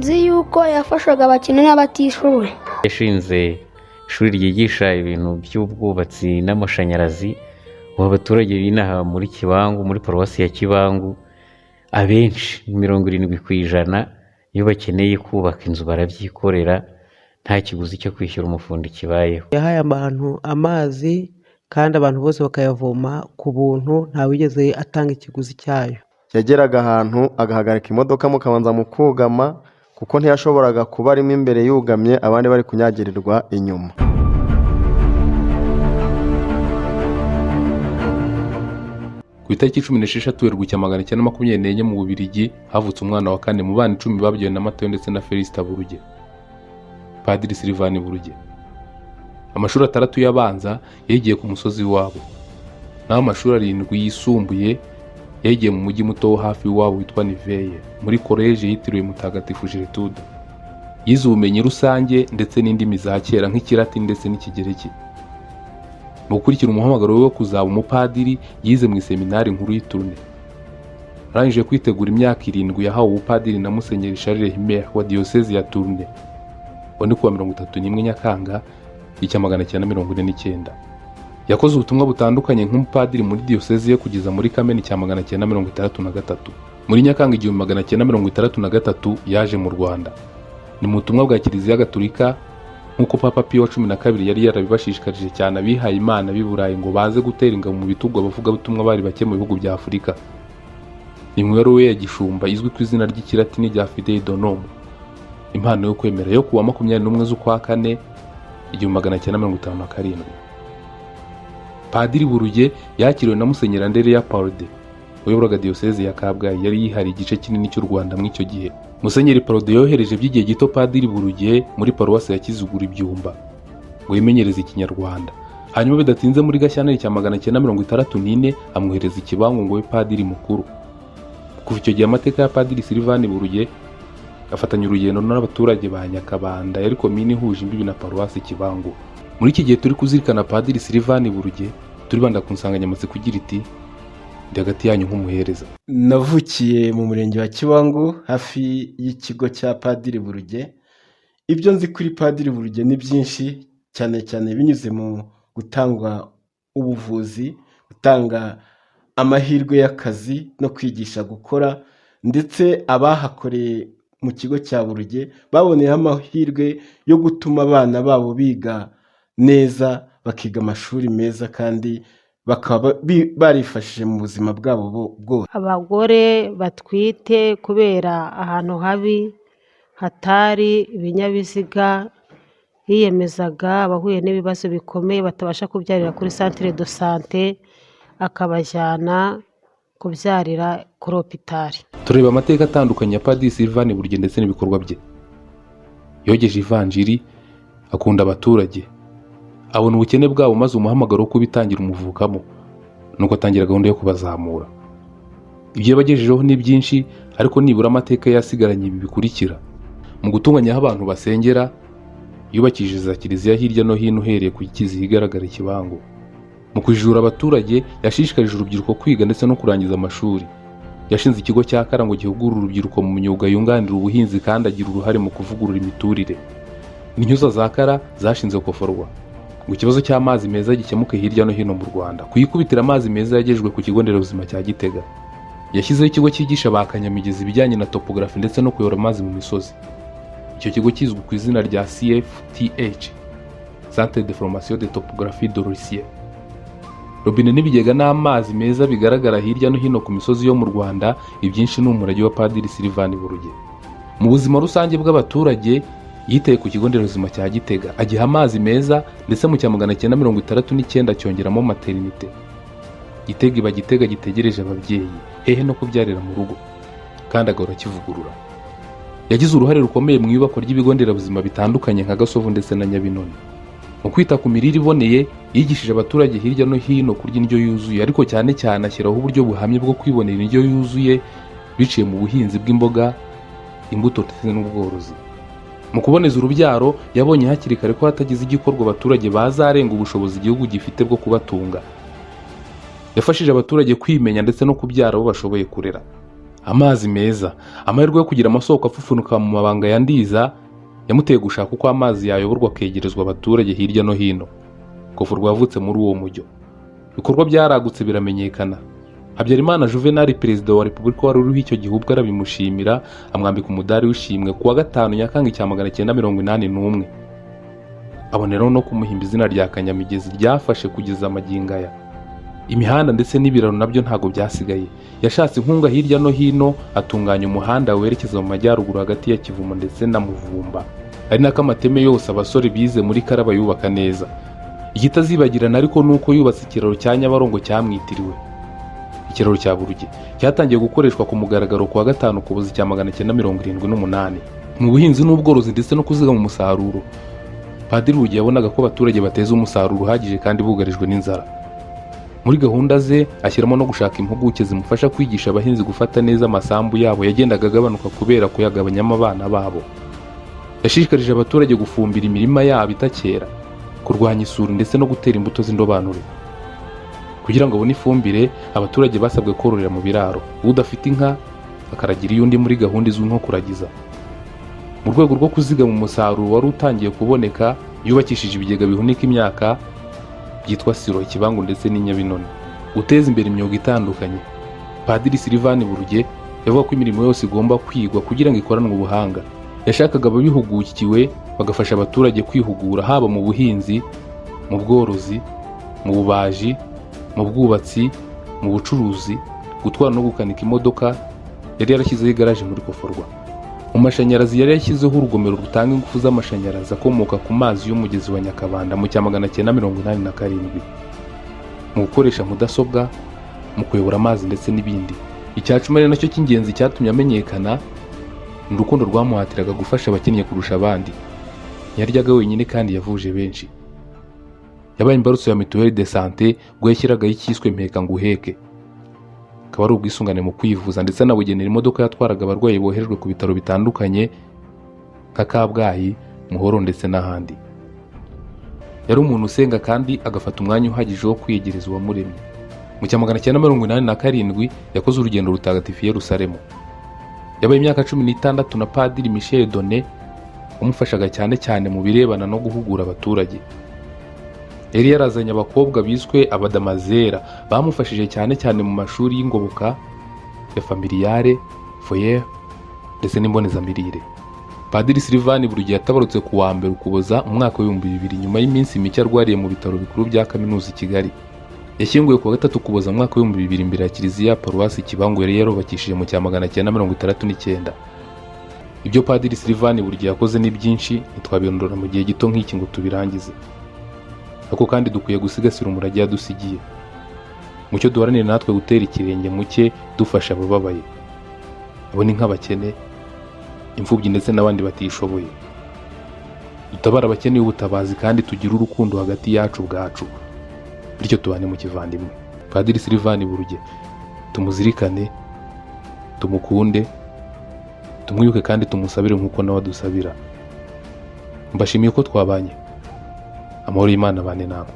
Nzi yuko yafashaga abakene n'abatishoboye. Yashinze ishuri ryigisha ibintu by'ubwubatsi n'amashanyarazi. Ubu abaturage b'inaha muri Kibangu, muri paruwasi ya Kibangu, abenshi 70% iyo bakeneye kubaka inzu barabyikorera, nta kiguzi cyo kwishyura umufundi kibayeho. Yahaye abantu amazi kandi abantu bose bakayavoma ku buntu, ntawigeze atanga ikiguzi cyayo. Yageraga ahantu agahagarika imodoka mukabanza mukugama, kuko ntiyashoboraga kuba arimo imbere yugamye abandi bari kunyagirirwa inyuma. Ku itariki 16 Werurwe 1924 mu Bubiligi havutse umwana wa kane mu bana 10 babyawe na Matayo ndetse na Felicita Buruge, Padiri Silivani Buruge. Amashuri 6 y'abanza yayigiye ku musozi w'iwabo, naho amashuri 7 yisumbuye yayigiye mu mujyi muto wo hafi y'iwabo witwa Niveye, muri koleji yitiriwe Mutagatifu Gertrude. Yize ubumenyi rusange ndetse n'indimi za kera nk'ikilatini ndetse n'ikigereki. Mu gukurikira umuhamagaro we wo kuzaba umupadiri, yize mu iseminari nkuru y'i Tournai. Arangije kwitegura imyaka 7 yahawe ubupadiri na Musenyeri Charles Himmel wa diyosezi ya Tournai. Uwo ni kuwa 31 Nyakanga 1949. Yakoze ubutumwa butandukanye nk'umupadiri muri diyosezi ye kugeza muri Kamena 1963. Muri Nyakanga 1963 yaje mu Rwanda. Ni mu butumwa bwa Kiliziya Gatolika, nk'uko Papa Pio wa 12 yari yarabibashishikarije cyane abihaye Imana b'i Burayi ngo baze gutera ingabo mu bitugu abavugabutumwa bari bake mu bihugu bya Afurika. Ni mu ibaruwa ya gishumba izwi ku izina ry'ikilatini rya Fidei Donum, impano yo kwemera, yo kuwa 21 z'ukwa kane 1957. Padiri Buruge yakiriwe na Musenyeri Andereya Parode wayoboraga diyosezi ya Kabgayi yari yihariye igice kinini cy'u Rwanda muri icyo gihe. Musenyeri Parode yohereje by'igihe gito Padiri Buruge muri paruwasi ya Kizuguro Ibyumba ngo yimenyereze Ikinyarwanda. Hanyuma bidatinze muri Gashyantare 1964 amwohereza i Kibangu ngo abe padiri mukuru. Kuva icyo gihe amateka ya Padiri Silivani Buruge afatanya urugendo n'abaturage ba Nyakabanda yari komini ihuje imbibi na paruwasi Kibangu. Muri iki gihe turi kuzirikana Padiri Silivani Buruge, turibanda ku nsanganyamatsiko igira iti: ndi hagati yanyu nk'umuhereza. Navukiye mu murenge wa Kibangu hafi y'ikigo cya Padiri Buruge. Ibyo nzi kuri Padiri Buruge ni byinshi, cyane cyane binyuze mu gutanga ubuvuzi, gutanga amahirwe y'akazi no kwigisha gukora, ndetse abahakoreye mu kigo cya Buruge baboneyeho amahirwe yo gutuma abana babo biga neza, bakiga amashuri meza kandi bakaba barifashije mu buzima bwabo bwose. Abagore batwite kubera ahantu habi hatari ibinyabiziga, yiyemezaga abahuye n'ibibazo bikomeye batabasha kubyarira kuri centre de sante, akabajyana kubyarira kuri hopitali. Tureba amateka atandukanye ya Padiri Silivani Buruge ndetse n'ibikorwa bye. Yogeje ivanjiri, akunda abaturage, abona ubukene bwabo maze umuhamagaro wo kubitangira umuvukamo, nuko atangira gahunda yo kubazamura. Ibyo yabagejejeho ni byinshi, ariko nibura amateka yasigaranye ibi bikurikira. Mu gutunganya aho abantu basengera, yubakishije za kiliziya hirya no hino uhereye ku Kiziba igaragara Kibangu. Mu kujijura abaturage, yashishikarije urubyiruko kwiga ndetse no kurangiza amashuri. Yashinze ikigo cya Kara ngo gihugure urubyiruko mu myuga yunganira ubuhinzi kandi agira uruhare mu kuvugurura imiturire. Intyoza za Kara zashinze Koforwa ngo ikibazo cy'amazi meza gikemuke hirya no hino mu Rwanda. Ku ikubitiro amazi meza yagejejwe ku kigo nderabuzima cya Gitega. Yashyizeho ikigo cyigisha ba kanyamigezi ibijyanye na topography ndetse no kuyobora amazi mu misozi. Icyo kigo kizwi ku izina rya CFTH, Centre de Formation de Topographie de Russier. Robine n'ibigega n'amazi meza bigaragara hirya no hino ku misozi yo mu Rwanda, ibyinshi ni umurage wa Padiri Silivani Buruge. Mu buzima rusange bw'abaturage, yitaye ku kigo nderabuzima cya Gitega, agiha amazi meza ndetse mu 1969 cyongeramo maternité. Gitega iba Gitega gitegereje ababyeyi, hehe no kubyarira mu rugo, kandi agahora akivugurura. Yagize uruhare rukomeye mu iyubakwa ry'ibigo nderabuzima bitandukanye nka Gasovu ndetse na Nyabinoni. Mu kwita ku mirire iboneye, yigishije abaturage hirya no hino kurya indyo yuzuye, ariko cyane cyane ashyiraho uburyo buhamye bwo kwibonera indyo yuzuye biciye mu buhinzi bw'imboga, imbuto ndetse n'ubworozi. Mu kuboneza urubyaro, yabonye hakiri kare ko hatagize igikorwa abaturage bazarenga ubushobozi igihugu gifite bwo kubatunga. Yafashije abaturage kwimenya ndetse no kubyara abo bashoboye kurera. Amazi meza, amahirwe yo kugira amasoko apfupfunuka mu mabanga ya Ndiza yamuteye gushaka uko amazi yayoborwa akegerezwa abaturage hirya no hino. Koforwa yavutse muri uwo mujyo. Ibikorwa byaragutse biramenyekana. Habyarimana Juvenal, perezida wa Repubulika wari uriho icyo gihe, ubwo arabimushimira, amwambika umudari w'ishimwe ku wa 5 Nyakanga 1981. Aboneraho no kumuhimba izina rya Kanyamigezi ryafashe kugeza magingo aya. Imihanda ndetse n'ibiraro nabyo ntabwo byasigaye. Yashatse inkunga hirya no hino, atunganya umuhanda werekeza mu majyaruguru hagati ya Kivumo ndetse na Muvumba, ari nako amateme yose abasore bize muri Karaba yubaka neza. Ikitazibagirana ariko ni uko yubatse ikiraro cya Nyabarongo cyamwitiriwe. Ikiraro cya Buruge cyatangiye gukoreshwa ku mugaragaro ku wa 5 Ukuboza 1978. Mu buhinzi n'ubworozi ndetse no kuzigama umusaruro, Padiri Buruge yabonaga ko abaturage bateza umusaruro uhagije kandi bugarijwe n'inzara. Muri gahunda ze ashyiramo no gushaka impuguke zimufasha kwigisha abahinzi gufata neza amasambu yabo yagendaga agabanuka kubera kuyagabanyamo abana babo. Yashishikarije abaturage gufumbira imirima yabo itakera, kurwanya isuri ndetse no gutera imbuto z'indobanure. Kugira ngo abone ifumbire, abaturage basabwe kororera mu biraro, udafite inka akaragira iy'undi muri gahunda izwi nko kuragiza. Mu rwego rwo kuzigama umusaruro wari utangiye kuboneka, yubakishije ibigega bihunika imyaka byitwa siro, Ikibangu ndetse n'inyabinoni. Guteza imbere imyuga itandukanye, Padiri Silivani Buruge yavuga ko imirimo yose igomba kwigwa kugira ngo ikoranwe ubuhanga. Yashakaga ababihugukiwe bagafasha abaturage kwihugura, haba mu buhinzi, mu bworozi, mu bubaji, mu bwubatsi, mu bucuruzi, gutwara no gukanika imodoka. Yari yarashyizeho igaraje muri Koforwa. Mu mashanyarazi yari yashyizeho urugomero rutanga ingufu z'amashanyarazi akomoka ku mazi y'umugezi wa Nyakabanda mu 987. Mu gukoresha mudasobwa, mu kuyobora amazi ndetse n'ibindi. Icya cumi ari nacyo cy'ingenzi cyatumye amenyekana ni urukundo rwamuhatiraga gufasha abakennye kurusha abandi. Ntiyaryaga wenyine kandi yavuje benshi. Yabaye imbarutso ya mituweli de sante ubwo yashyiragaho icyiswe mpeka nguheke, akaba ari ubwisungane mu kwivuza, ndetse anabugenera imodoka yatwaraga abarwayi boherejwe ku bitaro bitandukanye nka Kabgayi, Muhoro ndetse n'ahandi. Yari umuntu usenga kandi agafata umwanya uhagije wo kwiyegereza uwamuremye. Mu 987 yakoze urugendo rutagatifu i Yerusalemu. Yabaye imyaka 16 na Padiri Michel Donne, wamufashaga cyane cyane mu birebana no guhugura abaturage. Yari yarazanye abakobwa biswe abadamazera bamufashije cyane cyane mu mashuri y'ingoboka ya familiyare, foyer ndetse n'imbonezamirire. Padiri Silivani Buruge yatabarutse ku wa 1 Ukuboza mu mwaka wa 2000 nyuma y'iminsi mike arwariye mu bitaro bikuru bya kaminuza i Kigali. Yashyinguwe ku wa 3 Ukuboza mu mwaka wa 2000 imbere ya kiliziya paruwasi Kibangu yari yarubakishije mu 969. Ibyo Padiri Silivani Buruge yakoze ni byinshi, ntitwabirondora mu gihe gito nk'iki ngo tubirangize. Ariko kandi dukwiye gusigasira umurage yadusigiye. Mucyo duharanire natwe gutera ikirenge mu cye, dufasha abababaye. Abo ni nk'abakene, imfubyi ndetse n'abandi batishoboye. Dutabara abakeneye ubutabazi kandi tugire urukundo hagati yacu ubwacu, bityo tubane mu kivandimwe. Padiri Silivani Buruge tumuzirikane, tumukunde, tumwibuke kandi tumusabire nk'uko nawe adusabira. Mbashimiye ko twabanye. Amahoro y'Imana abane namwe.